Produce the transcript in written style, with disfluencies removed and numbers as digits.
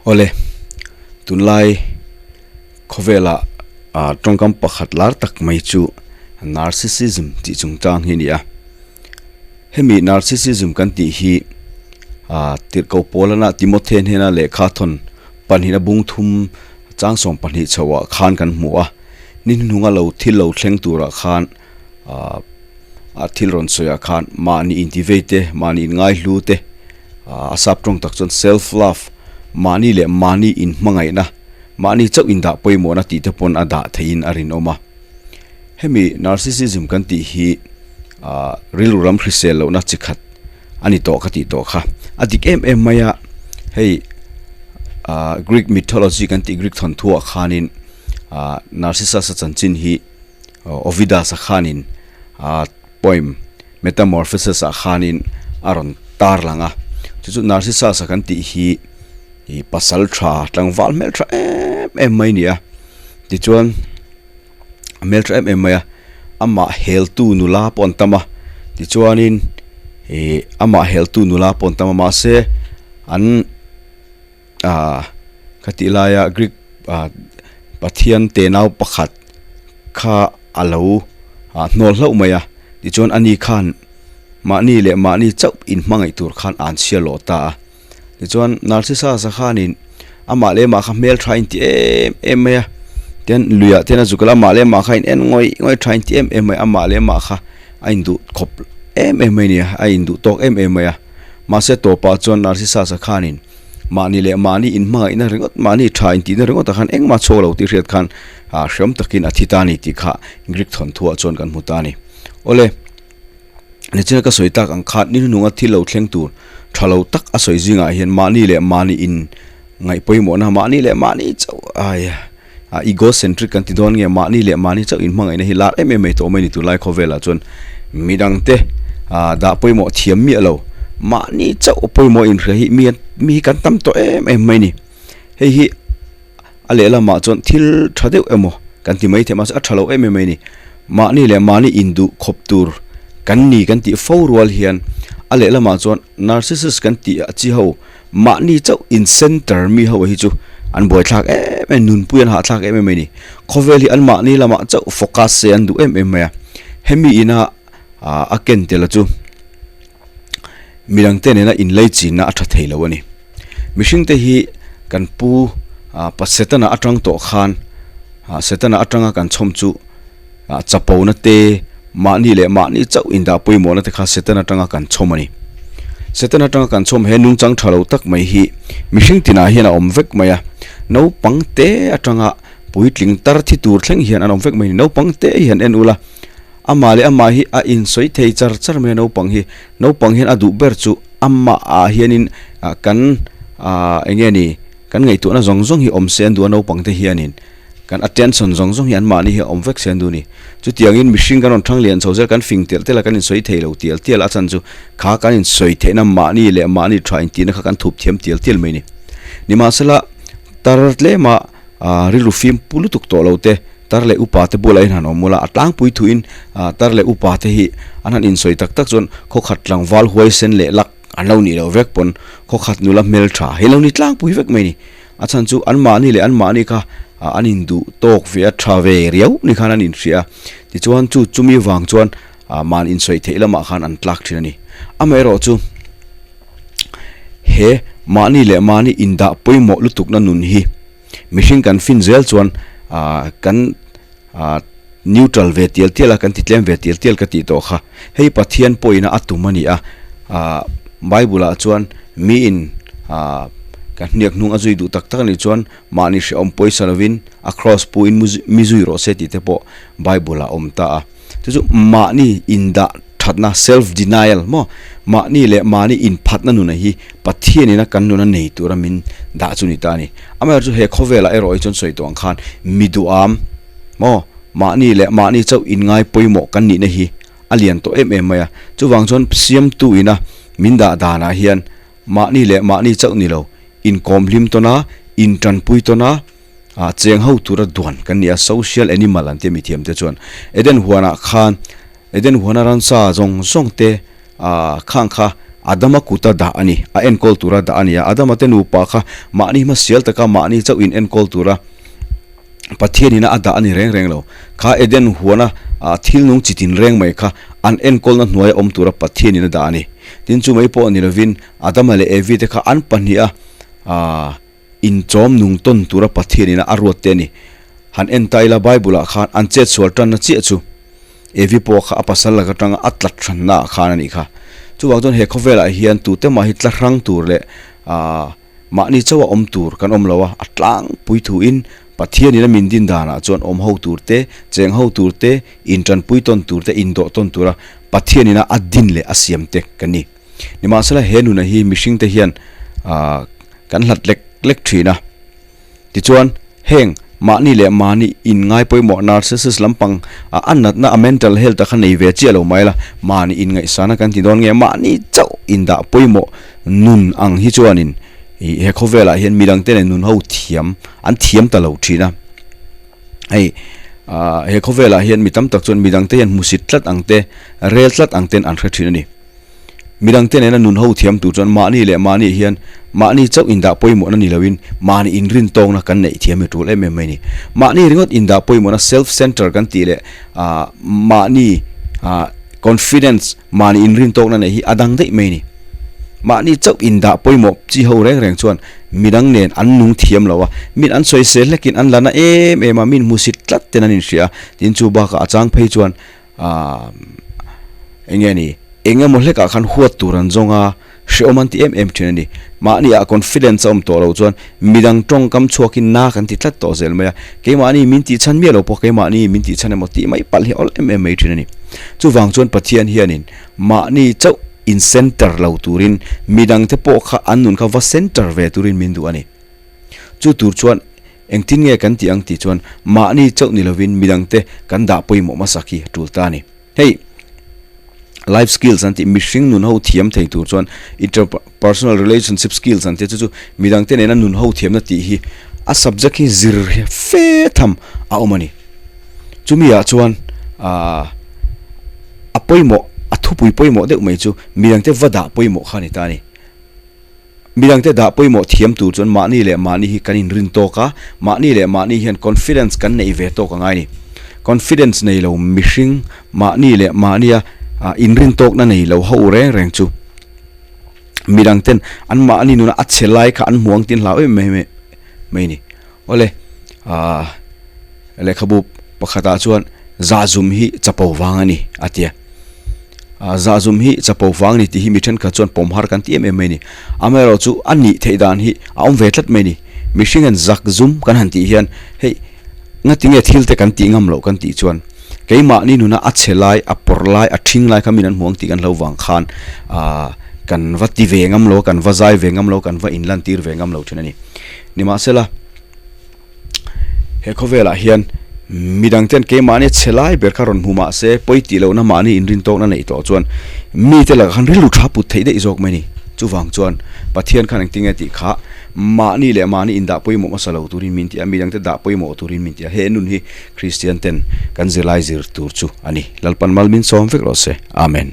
Awle, tunlai khawvela tawngkam pakhat lar tak mai chu narcissism tih chungchang hi a ni a. Hemi narcissism kan tih hi tirhkoh Paulana Timothy hnena lehkha thawn pahnihna bung thum chang sawm pahnih chhoah khan kan hmu a. Ni hnuhnunga lo thil lo thleng turah khan a thil rawn sawiah khan mahni intivei te, mahni inngaihlu te, a sap tawng tak chuan self love, mahni leh mahni inhmangaihna, mahni chauh indah pawimawhna tih te pawn a dah theihin a rinawm a. Hemi narcissism kan tih hi rilru ram hrisel lohna chi khat a ni tawh ka tih tawh kha. A dik em em mai a, hei Greek mythology kan tih Greek thawnthuah khanin Narcissus-a chanchin hi Ovidas-a khanin poem Metamorphosis-ah khanin a rawn tar lang a. Chu chu Narcissus-a kan tih hi ih pasal tha tlangval hmeltha em em mai a ni a. Tichuan a hmeltha em em mai a, amah heltu nula pawh an tam a. Tichuanin ih amah heltu nula pawh an tam a mahse an ah khatih laia Greek ah pathian tenau pakhat kha a lo ah hnawl hlauh mai a tichuan ani khan mahni leh mahni chauh inhmangaih tur khan an chhiar lawh ta a tichuan Narcissus-a khanin amah leh amah kha hmeltha a inti em em mai a tian luiah te hian a zuk a amah leh amah kha a in en ngawih ngawih tha a inti em em mai a amah leh amah kha a induh khawp em em mai a ni a a induh tawk em em mai a mahse tawpah chuan Narcissus-a khanin Mahni leh mahni inhmangaihna ringawt, mahni tha intihna ringawtah khan engmah chhuak lo tih hriat khan hreawm takin a thi ta a ni tih kha Greek thawnthuah chuan kan hmu ta a ni. Awle, nichina ka sawi tak ang khan ni hnunga thil lo thleng tur tha lo tak a sawi zingah hian mahni leh mahni in ngaih pawimawhna, mahni leh mahni chauh ai egocentric kan ti dawn nge mahni leh mahni chauh inhmangaihna hi lar em em mai tawh mai ni tunlai khawvelah chuan midangte dah pawimawh thiam miah lo mahni chauh pawimawh inhria hi mi mi hi kan tam tawh em em mai ni hei hi a lehlamah chuan thil tha deuh emaw kan ti mai thei mahse a tha lo em em mai ni mahni leh mahni induh khawp tur kan ni kan tih fo rual hian a lehlamah chuan narcissist kan tih a chi ho Mahni chauh in center mi ho hi chu an buaithlak em em, nunpui an hahthlak em em mai a ni. Khawvel hi an mahni lamah chauh focus se an duh em em mai a. Hemi ina a ken tel a chu midangte nena inlei chinna a tha thei lo a ni. Mihringte hi kan pu Setana atang tawh khan Setana atanga kan chhawm chu Chapona te, mahni leh mahni chauh indah pawimawhna te kha Satan atanga kan chhawm a ni. Satan atanga kan chhawm he nungchang tha lo tak mai hi mihring tinah hian a awm vek mai a. Naupang te atanga puitling tar thi tur thleng hian an awm vek mai a ni. Naupang te hian en ula, amah leh amah hi a insawi thei char char mai a naupang hi. Naupang hian a duh ber chu amah ah hianin kan eng nge ni kan ngaihtuahna zawng zawng hi awm se an duh a naupang te hianin. Kan attention zawng zawng hi an mahni hi a awm vek se an duh a ni. Chutiangin mihring kan rawn thang lian chho zel, kan fing telh telh a, kan insawi thei lo tial tial a chan chu kha kan insawi theihna mahni leh mahni tha intihna kha kan thup thiam tial tial mai a ni. Nimahsela, tar tlema rilru fim pu lutuk tawh lo te, tar leh upa te bulah hian han awm ula, a tlangpui thuin tar leh upa te hi an han insawi tak tak chuan khawkhat tlangval huaisen leh lak an lo nih loh vek pawn khawkhat nula hmeltha hi lo ni tlangpui vek mai a ni. A chhan chu anmahni leh anmahni kha an induh tawk ve a, tha ve riau ni khan an inhria a. Tichuan chu chumi vang chuan mahni insawi theih lamah khan an tlak thin a ni. Amaherawh chu he mahni leh mahni indah pawimawh lutukna nun hi mihring kan fin zel chuan kan neutral ve tial tial a, kan ti tlem ve tial tial ka tih tawh kha. Hei Pathian pawhina a tum a ni a, Bible ah chuan miin ka hniak hnung a zui duh tak tak a nih chuan mahni hrehawm pawisa lovin a cross pu in mi zui rawh se tih te pawh Bible ah a awm ta a. Chu chu mahni indah thatna self denial maw mahni leh mahni inphatna nuna hi Pathian ina kan nuna nei tura min dah chu ni ta a ni. Amaherawhchu he khawvelah erawh hi chuan sawi tawh ang khan mi duham maw mahni leh mahni chauh inngai pawimawh kan nihna hi a lian tawh em em mai a. Chuvang chuan siamtu ina min dah danah hian mahni leh mahni chauh ni lo inkawm hlim tawn a, intanpui tawn a, cheng ho tura duan kan ni a, social animal an ti a mithiam te chuan. Eden huanah khan Eden huana ransa zawng zawng te khang kha Adama kuta dah a ni, a enkawl tura dah a ni a. Adama te nupa kha mahni hmasial taka mahni chauh in enkawl tura Pathianina a dah a ni reng reng lo. Kha Eden huana thil nung chi tin reng mai kha an enkawlna hnuaia awm tura Pathianina dah a ni. Tin chu mai pawh ni lovin Adama leh Evi te kha an pahniha inchawm nung tawn tura Pathianina a ruat te a ni. Han en ta ila Bible-ah khan an chetsual tanna chiah chu Evi pawh kha a pasal lak atanga a tlat hrannaah khan a nih kha. Chuvang chuan he khawvelah hian tute mah hi tla hrang tur leh Mahni chauha awm tur kan awm lo a, a tlangpui thuin Pathianin a min din danah chuan awm ho tur te, cheng ho tur te, intanpui tawn tur te, indawh tawn tura Pathianin a a din leh a siam te kan ni. Nimahsela he nuna hi mihringte hian kan hlat lek lek thin a. Tichuan, heng mahni leh mahni inngai pawimawh narcissist lampang a a natna a mental health a kha nei ve chiah lo mai la, mahni inngaihsana kan ti dawn nge mahni chauh indah pawimawh nun ang hi chuanin ih he khawvelah hian midangte nen nun ho thiam an thiam ta lo thin a. Hei ah he khawvelah hian mi tam tak chuan midangte hian hmusit tlat ang te, rel tlat ang ten an hre thin a ni. Midangte nena nun ho thiam tur chuan mahni leh mahni hian mahni chauh indah pawimawhna ni loin mahni inrin tawkna kan neih thiam hi tul em em mai a ni. Mahni ringawt indah pawimawhna self center kan tih leh ah mahni ah confidence mahni inrin tawkna neih hi a dang daih mai a ni. Mahni chauh indah pawimawh chi ho reng reng chuan midang nen an nung thiam lo a, min an sawisel hlekin an la na em em a, min hmusit tlat ten an inhria a, tin chu bakah a chang phei chuan Aaa eng nge ni eng emaw hlekah khan huat tur an zawng a, hrehawm an ti em em thin a ni. Mahni ah confidence a awm tawh loh chuan midang tawngkam chhuakin na kan ti tlat tawh zel mai a, keimahni min tih chhan miah lo pawh keimahni min tih chhan emaw tih mai palh hi a awlh em em mai thin a ni. Chuvang chuan Pathian hianin mahni chauh in center lo turin midangte pawh kha an nun kha va center ve turin min duh a ni. Chu tur chuan Engtin nge kan tih ang tih chuan mahni chauh ni lovin midangte kan dah pawimawh hmasak hi a tul ta a ni. Hei life skills an tih mihring nun ho thiam thei tur chuan interpersonal relationship skills an tih chu chu midangte nena nun ho thiamna tih hi a subject hi zir fe tham a awm a ni. Chumi ah chuan aah a pawimawh a thupui pawimawh deuh mai chu midangte va dah pawimawh kha a ni ta a ni. Midangte dah pawimawh thiam tur chuan mahni leh mahni hi kan inrin tawk a, mahni leh mahni hian confidence kan neih ve tawk a ngai a ni. Confidence nei lo mihring mahni leh mahnia inrin tawkna nei lo ho reng reng chu midangten an mahni nuna a che lai kha an hmu ang tin hlau em mai mai a ni. Awle, lehkhabu pakhatah chuan zahzum hi chapo vang a ni a ti a. Zahzum hi chapo vang a ni tih hi mi thenkhat chuan pawm har kan ti em em mai a ni. Amaherawhchu a nih theih dan hi a awm ve tlat mai a ni. Mihringa'n zakzum kan han tih hian hei ngatinge thil te kan tih ngam loh kan tih chuan keimahni nuna a chhe lai, a pawrh lai, a thing lai kha min an hmu ang tih kan hlo vang khan kan va ti ve ngam lo a, kan va zai ve ngam lo a, kan va inlantir ve ngam lo thin a ni. Nimahsela, he khawvelah hian midang ten keimahni chhe lai ber kha rawn hmu mah se, pawi tih lohna mahni inrin tawkna neih tawh chuan mite lakah khan rilru tha put theih daih zawk mai a ni. Chuvang chuan Pathian khan engtin nge tih kha mahni leh mahni indah pawimawh hmasa lo turin min ti a, midangte dah pawimawh turin min ti a. He nun hi Kristian ten kan zirlai zir tur chu a ni. Lalpan mal min sawm vek rawh se. Amen.